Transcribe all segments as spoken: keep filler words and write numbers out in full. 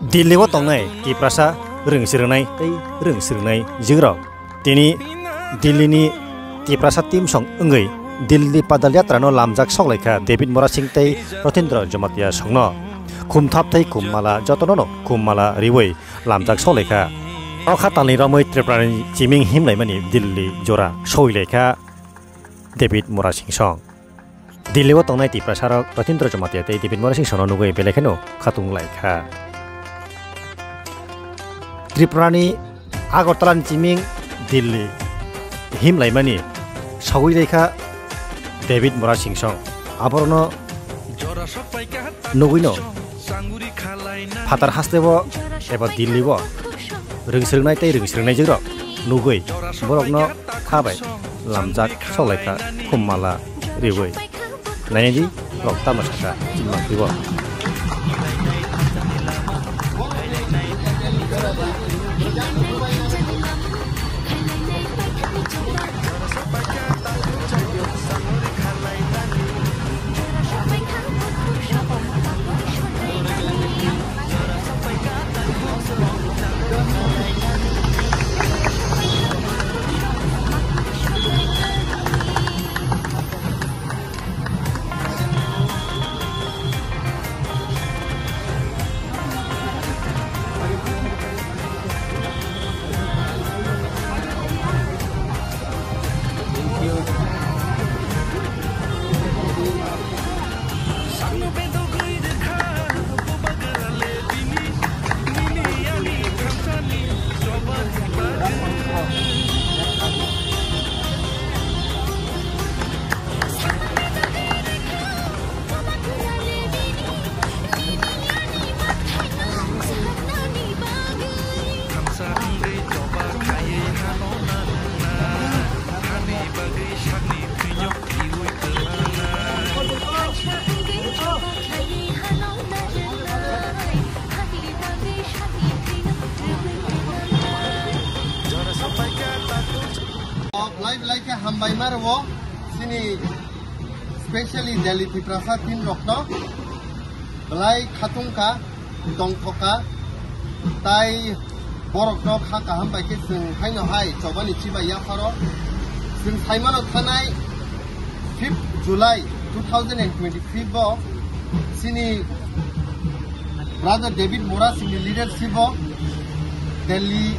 Delhi o tongnai Tiprasa rwng swrwngnai tei rwng swrwngnai jigrok tini Delhi ni Tiprasa team song wngwi Delhi Padal Yatra no lamjak soklaikha David Murasing tei Rotindra Jamatia songno. Khumthap tei khummala jotono no khummala riwi lamjak soklaikha. O khatalni romwi Tripura ni chiming himlaimani Delhi jora soilaikha David Murasing song. Delhi o tongnai Tiprasa rok Rotindra Jamatia tei David Murasing songno nugwi belai kheno khatung laikha. Tripura ni Agartala ni chiming Delhi himlaimani sawi laikha David Murasing song. Aborokno nugwino phatar hasteo eba Delhi o rwng swrwngnai tei rwng swrwngnai jigrok nugwi borokno kha bai lamjak soklaikha khummala riwi. Naidi rok tamo sakha chini mangphibo. Belai belai khe hambai ma rwo chini specially Delhi Tiprasa team rokno belai khatung kha, tongthok kha, tai borokno kha kaham bai khe chwng haino hai chobani chibai yapharo. Chwng saimano thanai fifth July two thousand and twenty-five o chini brother David Murasing ni leadership o Delhi,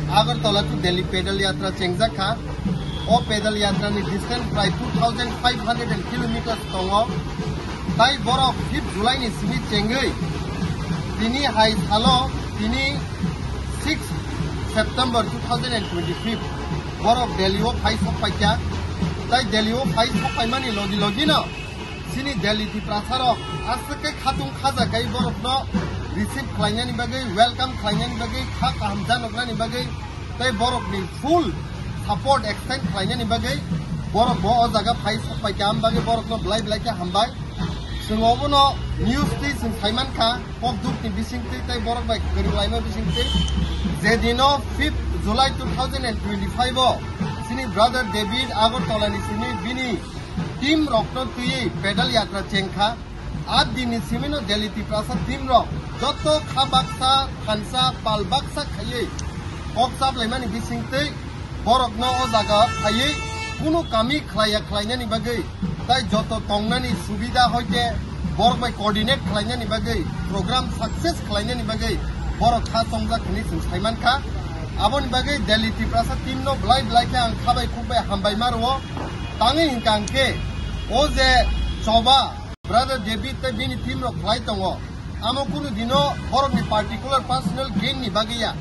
Agartala to Delhi pedal yatra chengjak kha. O pedal yatra ni distance prai two thousand five hundred kilometers tongo. Tai borok fifth July ni simi chengwi tini hai salo tini six September two thousand and twenty-five borok Delhi o phai sok paikha. Tai Delhi o phai sok paimani logi logi no chini Delhi Tiprasa rok aswk khe khatung khaja kai borokno receive khlainani bagwi, welcome khlainani bagwi, kha kaham janoknani bagwi tei borokni full support extend khlainani bagwi borok bo o jaga phai sok paikha, am bagwi borokno belai belai khe hambai. Chwng obono news twi chwng saimankha, kok dukni bisingtwi tei borok bai kwrwnglaima bisingtwi je dino fifth July two thousand and twenty-five o chini brother David Agartala ni simi bini team rokno twiwi pedal yatra chengkha. A dinni simino Delhi Tiprasa team rok joto kha baksa, thansa, pal baksa khaiwi kok chaplaimani bisingtwi borokno o jaga phaiwi kunu kami khlaiya khlainani bagwi tai joto tongnani subida hoite borok bai coordinate khlainani bagwi, program success khlainani bagwi borok kha chongjak hwnwi chwng saimankha. Aboni bagwi Delhi Tiprasa team no belai belai khe ang kha bai khuk bai hambai ma rwo. Tangwi hinkha hwnkhe o je choba Brother David tei bini team rok khlai tongo. Amo kunu dino borokni particular personal gain ni bagwi ya.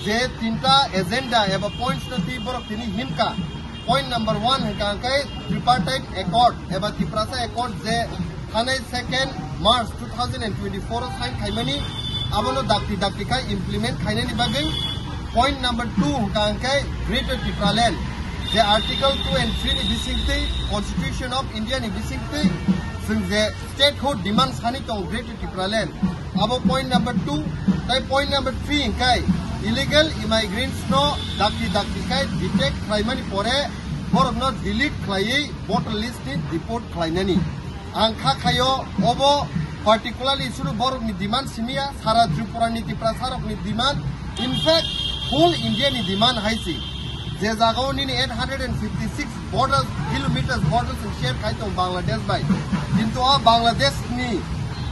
Je tinta agenda eba points no twi borok tini himkha. Point number one hwnkha hwnkhe Tripartite Accord eba Tiprasa Accord je thanai second March two thousand and twenty-four o sign khaimani, abono dakti dakti khai implement khainani bagwi. Point number two hwnkha hwnkhe Greater Tipraland je Article two and three ni bisingtwi Constitution of India ni bisingtwi chwng je statehood demand sani tongo Greater Tipraland. Abo point number two, tai point number three hwnkhe illegal immigrants no dakti dakti khai detect khlaimani pore borokno delete khlaiwi voter list ni deport khlainani. Ang kha khaio obo Particularly suru borok ni demand simiya, sara Tripura ni Tiprasa rok ni demand, in fact, whole India ni demand hai si. Je jaga o nini eight hundred and fifty six borders, kilometers borders in share khai tong Bangladesh bai. Kintu o Bangladesh ni,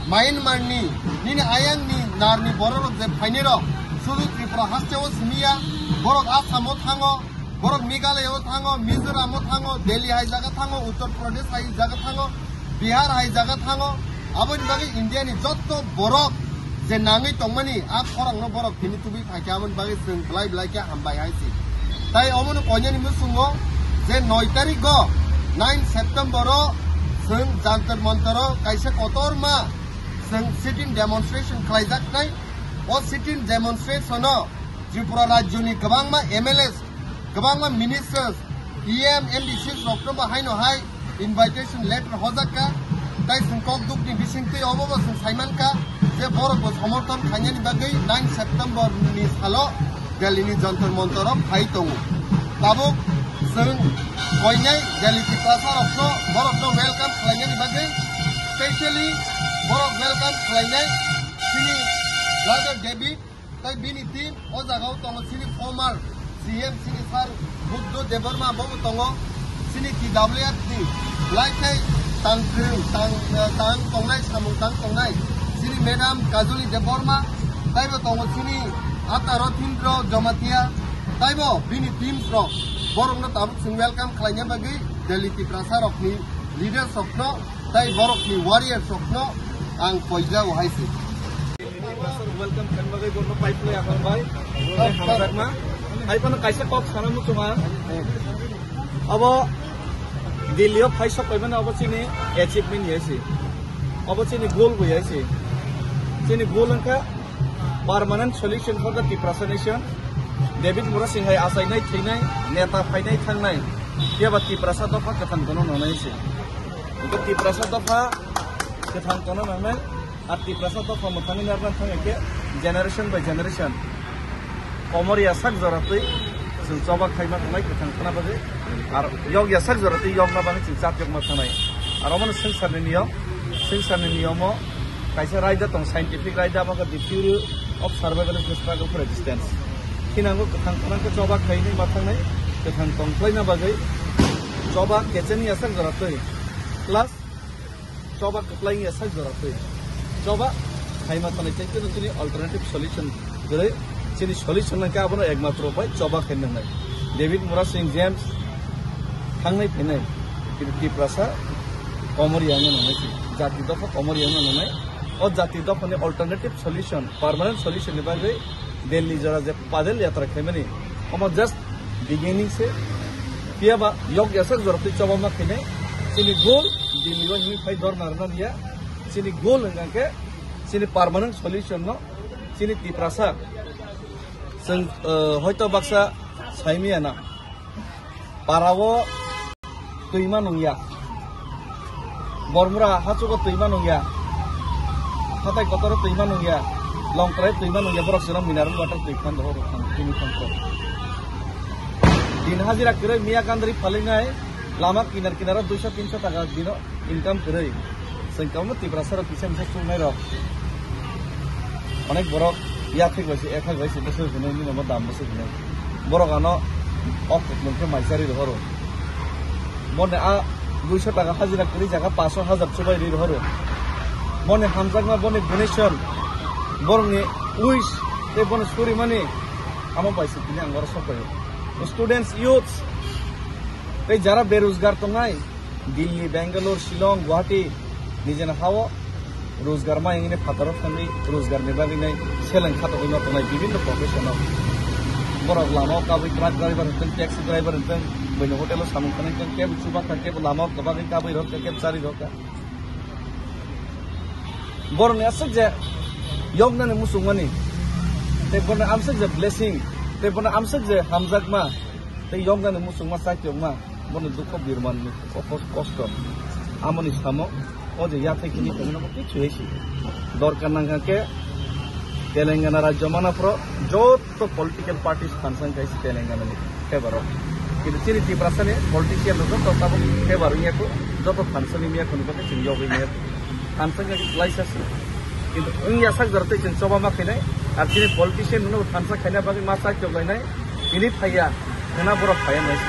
Myanmar ni, nini ayang ni, nar ni borok rok je phaini rok, suru Tripura haste o simiya, borok Assam o thango, borok Meghalaya o thango, Mizoram o thango, Delhi hai jaga thango, Uttar Pradesh hai jaga thango, Bihar hai jaga thango. Aboni bagwi India ni jotto borok je nangwi tongmani a khorang no borok tini tubui phaikha, aboni bagwi chwng belai belai khe hambai hai si. Tai omono koinani musungo je noi tarik o, nine September o chwng Jantar Mantar o kaisa kotorma chwng sit-in demonstration khlaijak nai. O sit-in demonstration o Tripura rajyo ni kwbangma M L As, kwbangma ministers, E M, M D Cs rok no bo haino hai invitation letter hojak kha. Tai chwng kok duk ni bising twi obo bo chwng sai man kha je borok bo somorthon khainani bagwi nine September ni salo Delhi ni Jantar Mantar o phai tongo. Tabuk chwng koinai Delhi Tiprasa rok no, borok no welcome khlainani bagwi, specially borok welcome khlainai chini brother David. Tai bini team o jaga o tongo chini former C M chini sir Buddha Debbarma bo bo tongo, chini T W F ni belai khai tang kwrwng, tang, tang tongnai, samung tang tongnai chini madam Kajoli Debbarma, taibo tongo chini Ata Rotindra Jamatia, taibo bini teams rok borok no tabuk chwng welcome khlaina bagwi Delhi Tiprasa rok ni leaders rok no tai borok ni warriors rok no ang poijao hai se. Welcome khaima bagwi borno pipe loi akhang bai. Borno hamjakma. Hai phano kaisa kok sana muchunga. Abo Delhi o phai sok paimani abo chini achievement ya si. Abo chini goal bo ya si. Chini goal wngkha permanent solution for the Tiprasa nation. David Murasing hai achainai, thwinai, neta phainai, thangnai. Phiya ba Tiprasa dopha kwthang tono nangnai si. Abo Tiprasa dopha kwthang tono nangnai. Ar Tiprasa dopha mwthangwi narwkna thangwi khe generation by generation komor yasak jora twi chwng choba khaima thangnai kwthang khna bagwi. Ar yok yasak jora twi yokna bagwi chwng chat yokma thangnai. Ar omono swngcharni niyom, swngcharni niyomo kaisa raida tong, scientific raida, abo khe the theory of survival of the struggle for existence. Khinango kwthang khna khe choba khainwi ma thangnai, kwthang tong khlaina bagwi choba kecheni yasak jora twi plus choba kwplai wngya sak jora twi. Choba khaima tonwi tei kunu chini alternative solution kwrwi. Chini solution nangkhe abono ekmatro bai choba khaina nangnai. David Murasing James thangnai phainai. Tip-, Tiprasa komor yangno nangnai si. Jati dopha komor yangno nangnai. O jati dophani alternative solution, permanent solution ni bagwi Delhi jora je Padal Yatra khaimani, omo just beginning se. Phiya ba yok yasak jora twi choba ma khainai. Chini goal, Delhi o himwi phai dor narwkna liya. Chini goal hwnkha khe chini permanent solution no chini Tiprasa chwng, eh, hoito baksa saimaya na. Para o twima nungya. Bormura hachugo twima nungya. Hatai kotoro twima nungya. Longkrai twima nungya. Borok sino mineral water twi khan doho rok khan tini khan ko. Din hajira kwrwi miya gandri phalingnai. Lama kinar kinaro duiso tinso taka dino income kwrwi. Chwng kwbangma Tiprasa rok kisa misa chuknai rok. Onek borok yathek bai se, ethak bai se, bwswk hwnwi, nini omo dam bwswk hwnwi. Borok ano o kuplung khe mai charwi rohoro. Boni a duiso taka hajira kwrwi jaga paanch hajar chubai rwi rohoro. Boni hamjakma, boni donation, borokni wish tei boni surimani amo bai se tini ang oro sok paio. Students, youths tei jara berojgar tongnai, Delhi, Bangalore, Shillong, Guwahati, nijeni hao rojgar ma hwnwi phataro thangwi rojgarni bagwi nai seleng khatogwi ma tongnai bibinno profession-o. Borok lama-o kabwi truck driver hwnkhe, taxi driver hwnkhe, buini hotel-o samung khanai hwnkhe, kebo chuba kha, kebo lama-o kwbagwi kabwi rwkha, kebo charwi rwkha. Borokni aswk je yoknani muchungmani, tei borokni amswk je blessing, tei borokni amswk je hamjakma, tei yoknani muchungma, chaitokma. Boni dukho birman ni kos-, kosto. Amoni samo o je yathai kini tongmani bo kichu hai si. Dorkar nangkha khe Telangana rajyo mana phoro joto political parties phansa wngkha si Telangana ni favor o. Kintu chini Tiprasa ni politician rok joto tabuk favor wngya kho, joto phansa ni miya khunu khe chini yogwi miya kho. Thansa khe laisa se. Kintu wng ya sak jora tei chwng choba ma khainai. Ar chini politician no thansa khaina bagwi ma chai tok lainai. Tini phaiya, khena borok phaiya nai se.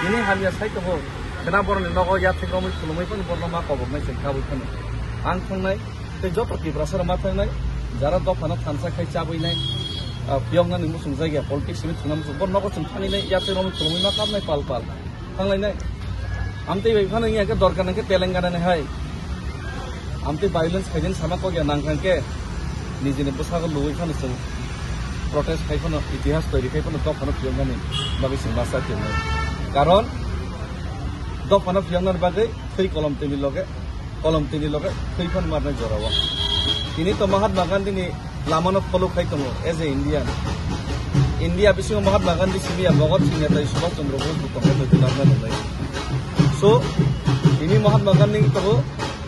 Tini hamya sai tongo. Khena borok ni nogo ya thik romwi khulumwi phano borok ma kobok nai chwng kabwi phano. Ang thangnai, tei joto Tiprasa rok ma thangnai. Jara dopha no thansa khai chabwi nai. Ah, phiyok nani muchung jagya politics ni thwngna muchung. Borok nogo chwng thani nai ya thik romwi khulumwi ma kabnai pal pal. Thanglainai. Amtwi bai phano wngya khe dorkar nangkhe Telangana ni hai. Amtwi violence khaijani sama kokya nangkha khe nijini bwsago luwi phano chwng protest khai phano itihas toiri khai phano dophano phiyoknani bagwi chwng ma sa tongo. Karon dophano phiyoknani bagwi thwi kolom tini loge, kolom tini loge thwi phano marnai jorao. Tini to Mahatma Gandhi ni lamano follow khai tongo as a Indian. India bisingo Mahatma Gandhi simi ya Bhagat Singh ya tei Subhash Chandra Bose bo tongo tei tei nangma nangmai. So, ini Mahatma Gandhi ni tongo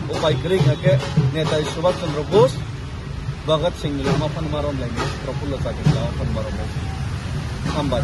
upai kwrwi hwnkhe Netai Subhash Chandra Bose, Bhagat Singh ni lama phan marom laini, Prafulla Chakri ni lama phan marom laini. Hambai.